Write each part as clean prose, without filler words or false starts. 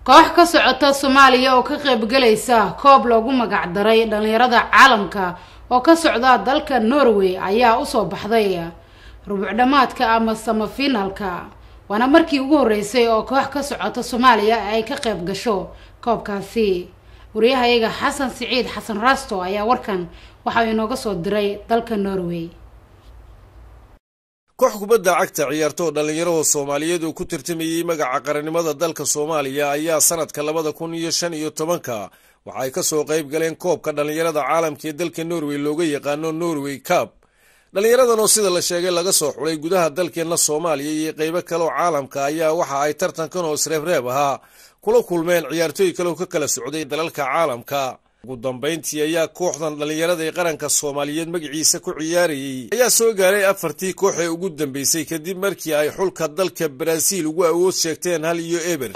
Koox ka socota Soomaaliya oo ka qaybgalaysa koob loogu magac daray dhalinyarada caalamka oo ka socda dalka Norway ayaa usoo baxday rubuc dhamaadka ama samafinalka, waana markii ugu horeysay oo koox ka socota Soomaaliya ay ka qayb gasho koobkaasi. Wariyahayaga Xasan Siciid Xasan Rasto ayaa warkan waxa inooga soo diray dalka Norway. Koox kubadda cagta ciyaartoo dhallinyarada Soomaaliyeed oo ku tartamayey magaca qarannimada dalka Soomaaliya ayaa sanadka 2015-ka waxa ay ka soo qayb galeen koobka dhallinyarada caalamka ee dalka Norway looga yaqaano Norway Cup. Dhallinyaradan oo sida la sheegay laga soo xulay gudaha dalkeenna Soomaaliya iyo qaybo kaleoo caalamka ayaa waxa ay tartankan oo isreebreeb ahaa kula kulmeen ciyaartooy kale oo ka kala socday dalalka caalamka. Ugu dambayntii ayaa kooxdan dhallinyarada ee qaranka Soomaaliyeed magaciisa ku ciyaarayey ayaa soo gaaray afartii koox ee ugu dambeysay, kadib markii ay xulka dalka Baraaziil ugu awood sheegteen 1-0.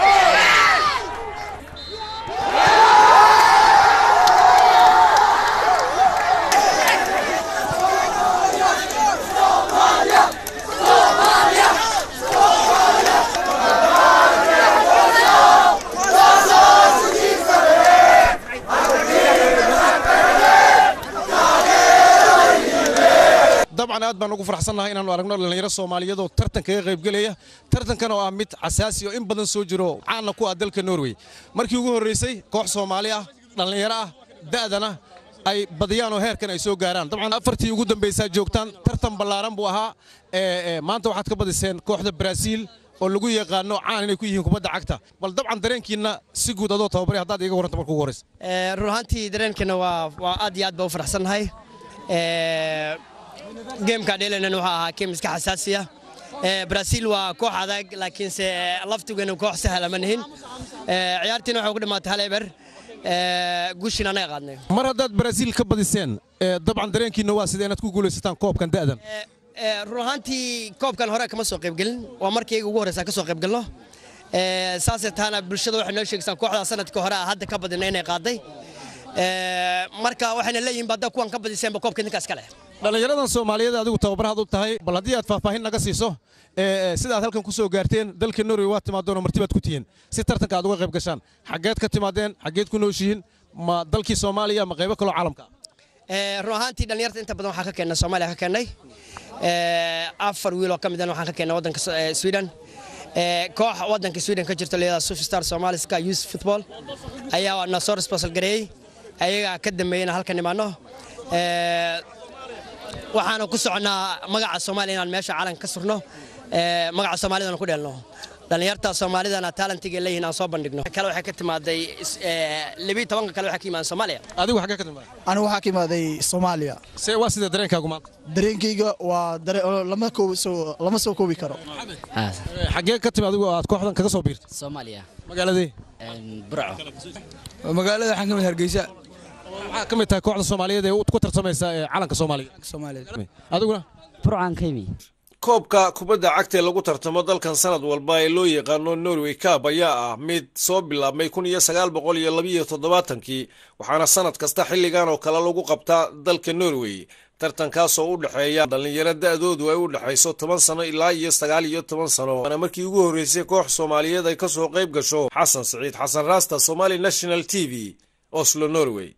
Dabcan aad baan ugu faraxsannahay inaanu aragno dhallinyaro Soomaaliyeed oo tartan kaga qaybgelaya, tartankan oo ah mid xasaasi oo in badan soo jiro, caanna ku ah dalka Norway. Markii ugu horreysay koox Soomaali ah, dhallinyaro ah, da'dana ay badiyaan oo heerkan ay soo gaaraan. Dabcan afartii ugu dambaysaa joogtaan, tartan ballaaran buu ahaa. Maanta waxaad ka badiseen kooxda Baraaziil oo lagu yaqaano caan inay ku yihiin kubadda cagta. Bal dabcan dareenkiinna si guud adoo tababaray haddaad iiga warranta marka ugu horreysa. Run ahaantii dareenkeena waa aad iyo aad baa u faraxsannahay. Game-ka dheelaynan wuxuu ahaa game iska xasaasiya. Brazil waa koox adag, laakiinse laftigeena koox sahla ma nihin. Ciyaartiina waxay ku dhammaatay 1-0, guushiina anaga qaadnay. Mar haddaad Baraaziil ka badiseen, dabcan dareenkiinna waa sidee inaad ku guulaysataan koobkan da'dan? Run ahaantii koobkan hore kama soo qaybgelin, waa markii ugu horreysa ka soo qaybgalno. Saasay taana bulshada waxay noo sheegaysaa kooxdaa sanadkii hore hadda ka badina inay qaaday. Marka waxayna leeyihiin badda kuwan ka badiseenba koobka idinkaas kale. Dhallinyaradan Soomaaliyeed adigu tababarahaad u tahay, bal haddii aad faahfaahin naga siiso sida aad halkan ku soo gaarteen dalka Norway. Waad timaadeen oo martibaad ku tihiin si tartanka aad uga qayb gashaan. Xaggeed ka timaadeen? Xaggeed ku nooshihiin? Ma dalkii Soomaaliya ma qaybo kaloo caalamka? Run ahaantii dhallinyarta inta badan waxaan ka keennay Soomaaliya, ka keennay afar wiil oo ka midana waxaan ka keennay waddanka Sweden. Koox waddanka Sweden ka jirta leedaha Superstar Somaliska Youth Football ayaa na soo sponsor gareeyey, ayagaa ka dambeeyena halkan imaano. Waxaana ku soconnaa magaca Soomaaliya inaan meesha caalanka ka surno, magaca Soomaalidana ku dheelno, dhallinyarta Soomaalidana talent-iga leeyihiin aan soo bandhigno. Kale waxay ka timaaday 12-ka kale waxay ka yimaadeen Soomaaliya. Adigu xaggee ka timaaday? Anigu waxaa ka imaaday Soomaaliya. See waa sidee dareenkaagu maanta? Dareenkayga waa lama soo koobi karo. Xaggee ka timi adigu aad kooxdan kaga soo biirtay? Soomaaliya. Magaaladee? Burco. Magaalada waxaan ka mid Hargeysa. Maxaa ka mid tahay kooxda Soomaaliyeed ee ku tartamaysa calanka Soomaaliya? Soomaaliyeed. Adiguna? Burcaan ka yimi. Koobka kubadda cagta ee lagu tartamo dalkan sanad walba ee loo yaqaano Norway Cup ayaa ah mid soo bilaabmay 1972-kii, waxaana sanad kasta xilligan oo kale lagu qabtaa dalka Norway, tartankaasoo u dhexeeya dhallinyaro da'doodu ay u dhexayso 10 sano ilaa iyo 19 sano, waana markii ugu horreysay koox Soomaaliyeed ay ka soo qayb gasho. Xasan Siciid Xasan Raasta, Somali National TV, Oslo, Norway.